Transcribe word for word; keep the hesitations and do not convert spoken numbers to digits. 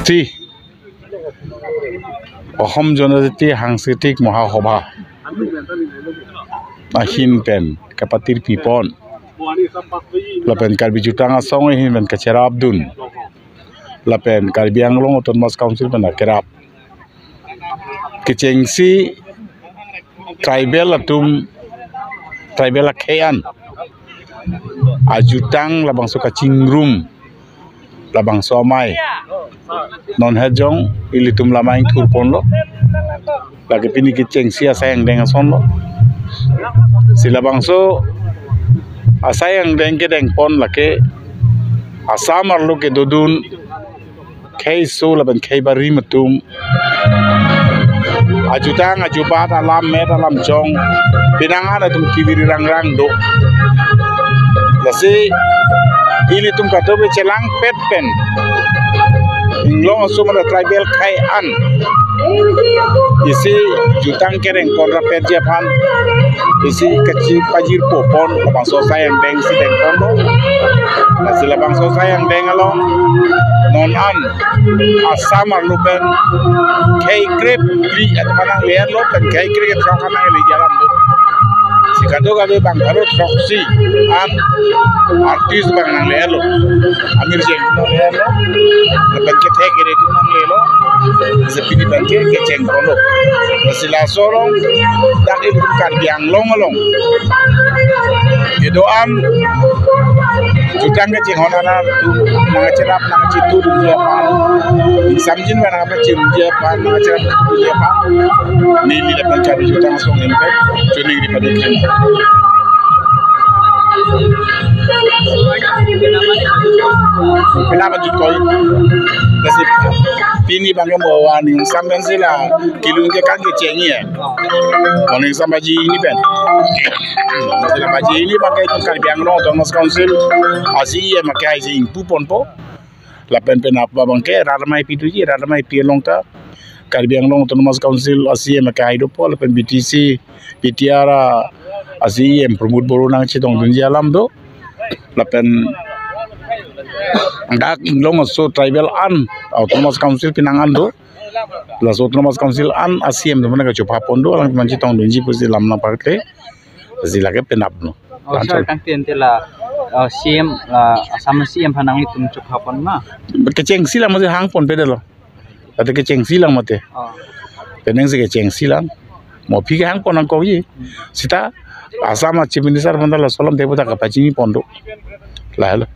Ti Ahom Janajati Sangskriti Mahasabha ahin pen kapatir pipon lapen Karbi Jutang Asong ahin pen kacherapdun lapen Karbi Anglong Autonomous Council pen akerap kechengsi tribal atum, tribal akhei an ajutang labangso kachingrum labangso amei non hejong ilitum lamai thurponlo. Lake pini kechengsi asai angdeng asonlo. Si labangso asai angdeng kedengpon lake Assam arlo kedodun khei so lapen khei barim atum ajutang ajubat alam met alam chong pinangan atum kivir rangrang do. Lasi ilitum kadokave chelangpet pen inglong aso mane tribal akhei an isi jutang kerengpon rapetji aphan isi kachipajirpopon labangso asai angdeng si dengponlo. Lasi labangso asai angdeng along non an Assam arlo pen khei krephli atum nanglerlo pen khei krekrethrok an nangle alam do. Si kadokave bang pharo throksi an artist bang nanglerlo. Amir Jeng nanglerlo. Lapen kethek kere atum nanglelo. Si pini abangke kechengponlo. Si laso along dak ilitum Karbi Anglong along kedo-an jutang kachinghon arat atum nangcherap nangchitudunji aphan, ingsamjin ba nangpachimji aphan, nangcherapdunji aphan neli lapen Karbi Jutang Asong ahin pen choningri padi krim. Pila maju koi. Lasi pini abangke mo warning sampen sila kilun ke kan kechengji ya. Warning sampai ji ini pen. Sila baji ini abangke itum Karbi Anglong Autonomous Council a-C E M akehai si ingpuponpo. Lapen penap abangke rat amei pi doji, rat amei pi along ta Karbi Anglong Autonomous Council a-C E M akehai dopo lapen B T C, B T R a-C E M Pramod Boro nangchetongdunji alam do. Lapen dak inglong aso tribal an Autonomous Council pinang an do. Laso Autonomous Council an a-C E M atum mane kachopha pon do, alangtum nangchetongdunji pusi lam nangpakle. Si lake penaplo. Oh, sir, tangte ante la, uh, C E M, uh, Assam C E M aphan nanglitum chopha pon ma? Kechengsi lang mate hangponpe detlo. Ate kechengsi lang mate. Oh. Penang si kechengsi lang. Mo aphi ke hangpon nangkokji. Seta Assam a-Chief Minister aphan ta laso alam tepo ta kapachiniponlo. Lahelo.